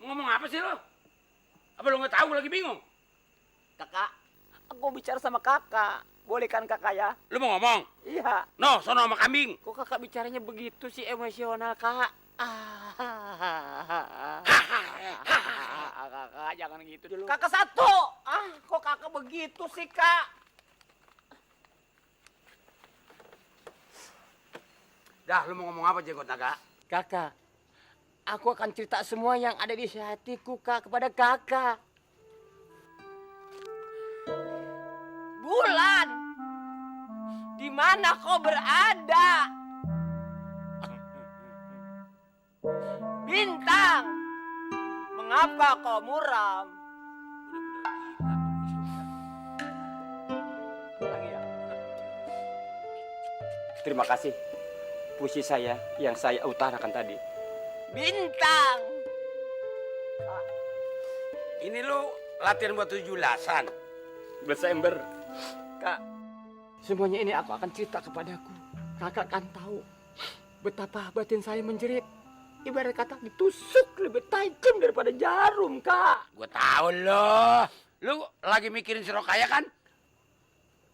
Ngomong apa sih lo? Apa lo nggak tahu lagi bingung? Kakak, aku bicara sama kakak. Boleh kan kakak ya? Lo mau ngomong? Iya. No, sono sama kambing. Kok kakak bicaranya begitu sih, emosional kak? Kakak jangan gitu dulu. Kakak satu. Kok kakak begitu sih kak? Dah, lo mau ngomong apa jenggot naga? Kakak, aku akan cerita semua yang ada di hatiku kak kepada kakak. Bulan, di mana kau berada? Bintang, mengapa kau muram? Lagi ya. Terima kasih puisi saya yang saya utarakan tadi. Bintang. Ini lo latihan buat 17-an. Desember. Kak, semuanya ini aku akan cerita kepadaku. Kakak kan tahu betapa batin saya menjerit. Ibarat kata ditusuk lebih tajam daripada jarum, Kak. Gue tahu lo. Lo lagi mikirin si Rokaya kan?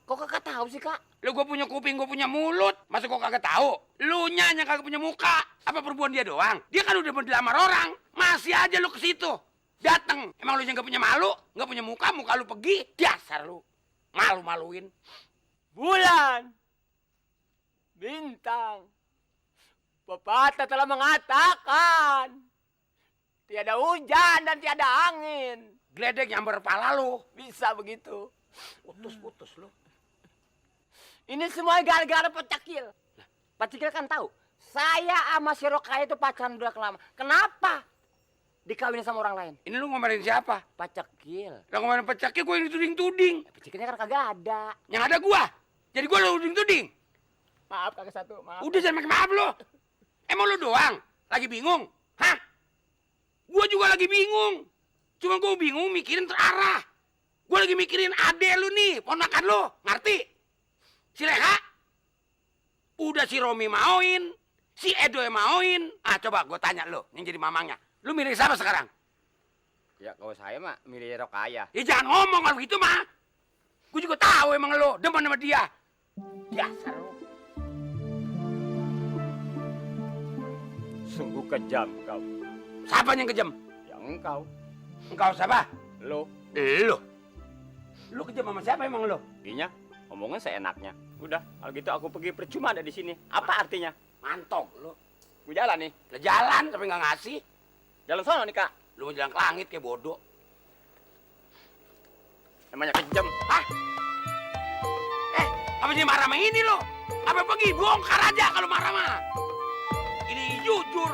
Kok kakak tahu sih, Kak? Lo gue punya kuping, gue punya mulut. Masa kok kagak tahu? Lu nya yang kagak punya muka. Apa perempuan dia doang? Dia kan udah mau dilamar orang. Masih aja lu ke situ. Dateng. Emang lu yang gak punya malu? Gak punya muka lu pergi. Dasar lu. Malu-maluin. Bulan. Bintang. Pepatah telah mengatakan tiada hujan dan tiada angin. Gledek nyamber kepala lu. Bisa begitu. Putus-putus lu. Ini semua gara-gara Pacakil. Pacakil kan tahu, saya sama si Rokaya itu pacaran udah lama. Kenapa dikawinin sama orang lain? Ini lu ngomelin siapa? Pacakil. Lah ngomelin Pacakil gue yang dituding-tuding. Pacakilnya kan kagak ada. Yang ada gua. Jadi gua lu tuding-tuding. Maaf kakak satu, maaf. Udah jangan makin maaf lu. Emang lu doang lagi bingung? Hah? Gua juga lagi bingung. Cuma gua bingung mikirin terarah. Gua lagi mikirin ade lu nih, ponakan lu. Ngerti? Si Leha, udah si Romi mauin, si Edo yang mauin. Coba gue tanya lo, yang jadi mamangnya. Lu milih siapa sekarang? Ya kalau saya mah milih Rokaya. Ya jangan ngomong kalau gitu mah. Gue juga tahu emang lo demen sama dia. Dasar lo. Sungguh kejam kau. Siapa yang kejam? Yang engkau. Engkau siapa? Lo. Lo. Lu kejam sama siapa emang lo? Ginya, ngomongnya seenaknya. Udah, kalau gitu aku pergi percuma ada di sini. Apa artinya? Mantap lo. Gue jalan nih. Lah jalan tapi nggak ngasih. Jalan sono nih kak. Lu mau jalan ke langit kayak bodoh. Namanya kejam. Hah? Apa sih marah sama ini lo? Apa pergi bongkar aja kalau marah mah? Ini jujur.